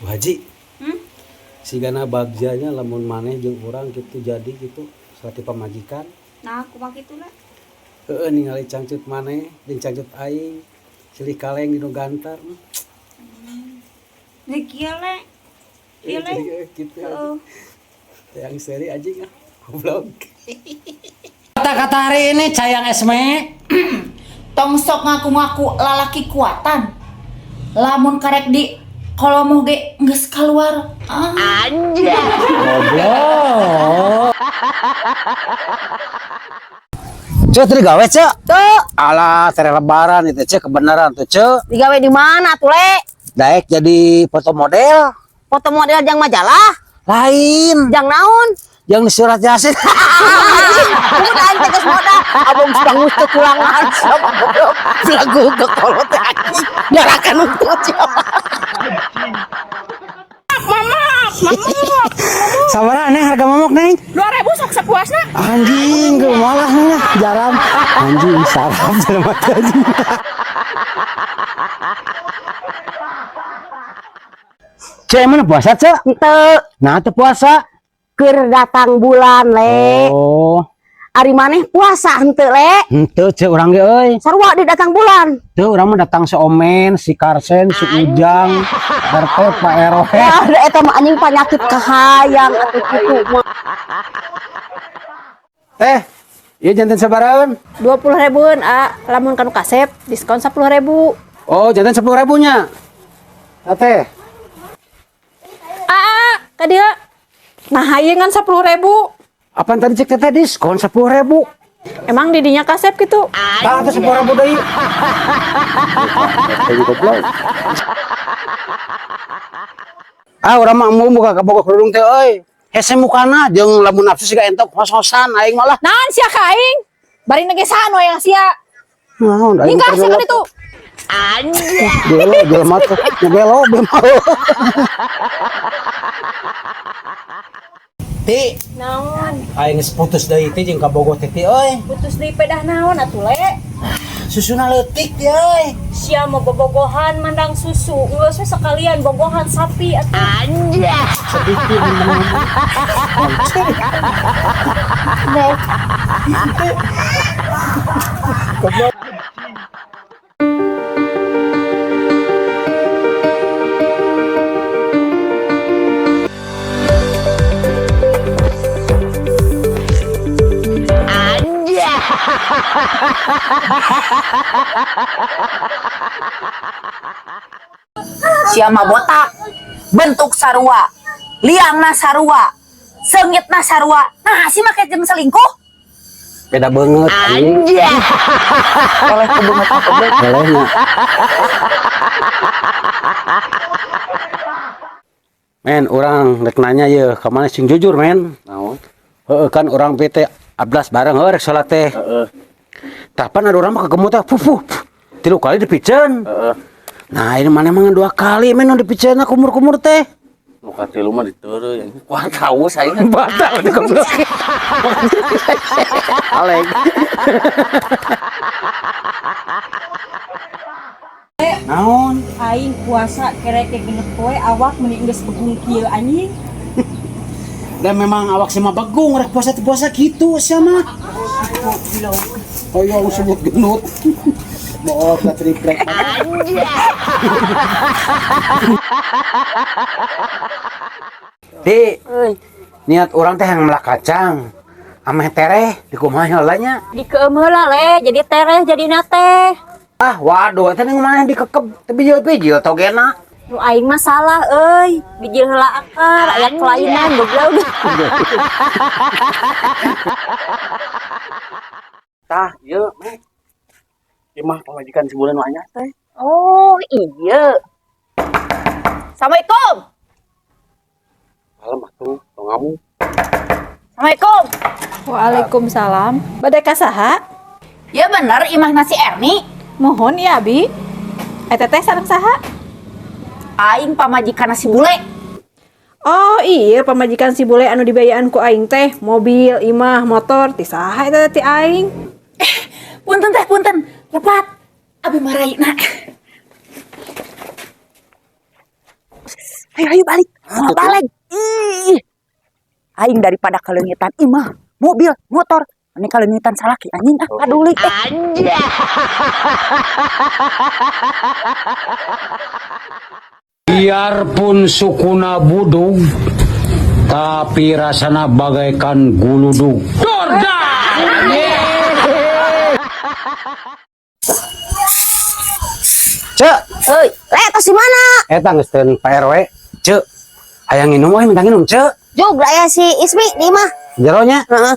Bu Haji. Sigana bagjanya lamun maneh jeung urang gitu jadi gitu salaki pamajikan. Nah, kumaha kitu lah? Heeh, ningali cangcut maneh jeung cangcut aing silih kaleng di nu gantar. Nih kieu le. Kieu le. Gitu. Heeh. Yang seri anjing ah. Goblok. Kata-kata hari ini Cayang Esme. Tong sok ngaku-ngaku lalaki kuatan. Lamun karek di kolomo ge geus keluar. Ah. Goblok. Cek tadi gawe cek. Tuh, Alah, tere lebaran itu cek kebenaran tuh cek. Digawe di mana tuh, Le? Daek jadi foto model. Foto model jang majalah, Lain. Jang naon? Yang di surat yasin. Udah aing teh geus modal. Abang bangus teh kulangan sama goblok. Lagu ke kolot teh anjing. Nyarakan untuk siapa? Sabar neng harga momok neng. 2000 sok sepuasna. Anjing, gue malah nih jaram. Anjing, sarap jaram mati anjing. Cek, mana puasa, Cek? Henteu. Nah, teu puasa. Keur datang bulan, Le. Oh, Ari maneh puasa henteu, Le? Henteu cek urang ge euy. Sarua di datang bulan. Teu urang mah datang si Omen, si Karsen, si Ujang, RT, Pak RW. Ya, da eta mah anjing penyakit kahayang atuh kitu mah. Eh, ieu janten sabarahan? 20 ribuan, ah, lamun kanu kasep diskon 10.000. Oh, janten 10.000 nya. Teh. Ah, ka dieu. Nah, ieu ngan 10.000. Apaan tadi cek teteh diskon 10.000? Emang didinya kasep gitu? Tah teh 10.000 deui. Teh goblok. Ah, urang mah embung buka kabogoh kerudung teh euy. Hese mukana jeung lamun nafsu siga entok hos-hosan aing malah. Naon sia ka aing? Bari nege saha nu hayang sia? Naon aing Hingga sia kan itu. Gelo jelema teh ngegelo beuh mah. Ti, Naon? Aing geus putus deui ti jeung kabogoh teh ti euy. Putus deui pedah naon atuh, Le? Susuna leutik ti euy. Sia mau bobogohan mandang susu, geus we sekalian bogohan sapi atuh. Sedih ti mun. Goblok. Sia mah botak, bentuk sarua, liangna sarua, seungitna sarua. Nah, si make jeung selingkuh. Beda banget anjing. Oleh kebeungeut goblok. Bolehnya. Men, orang rek nanya ye, ka mana sing jujur, men? Naon? Heeh, kan orang PT Abdas bareng heuh rek salat teh. Heeh. Tah pan ada urang mah kegemut teh, puh puh. 3 kali dipiceun. Heeh. Nah, ini mana emang 2 kali men nu dipiceunna kumur-kumur teh. Nu katilu mah diteureuy anjing. Kuar kaus aing. Batal di goblok. Alek. Naon? Aing puasa kerek genep poe awak meni geus begung kieu anjing. Dan memang awak sama begung rek puasa teh puasa gitu sia mah. Hoyong sebut genut. Mau ke triplek. Di, niat orang teh yang melak kacang. Ameh tereh di kumaha heula nya. Dikeum heula, Le, jadi tereh jadi teh. Ah, waduh, teh mana dikekep teh bijil-bijil togena. Nu aing mah salah euy, bijil heula akar aya kelainan goblok. Tah, ieu meh. Ieu mah pamajikan si bulan nu anyar teh. Oh, iya. Assalamualaikum. Malam atuh, tong ngamuk. Assalamualaikum. Waalaikumsalam. Bade ka saha? Ya bener imah nasi Erni. Mohon ya, Abi. Eta teh sareng saha? Aing pamajikan si bule. Oh iya, pamajikan si bule anu dibayaan ku aing teh, mobil, imah, motor, ti saha eta teh ti aing? Punten teh, punten. Lepat. Abi maraina. Ayo ayo balik. Mau balik. Ih. Aing daripada kaleungitan imah, mobil, motor. Ini kaleungitan salaki anjing ah paduli. Eh. Biarpun sukuna budug, tapi rasana bagaikan guludug. Dorda! Cek, Euy, le tos di mana? eta geus teu Pak RW. Cek, hayang nginum euy, minta nginum, Cek. Jug aya si Ismi di imah. Jeronya. Heeh.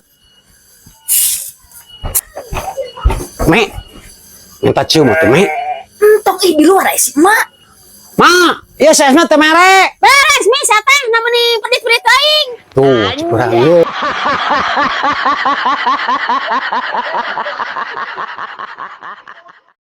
Me. Minta cium atuh, Me. Entong ih di luar aya si emak. Ma, ieu saesna teu mere. Beres mi sateh nameni pedit-pedit aing. Tuh, kurang ieu.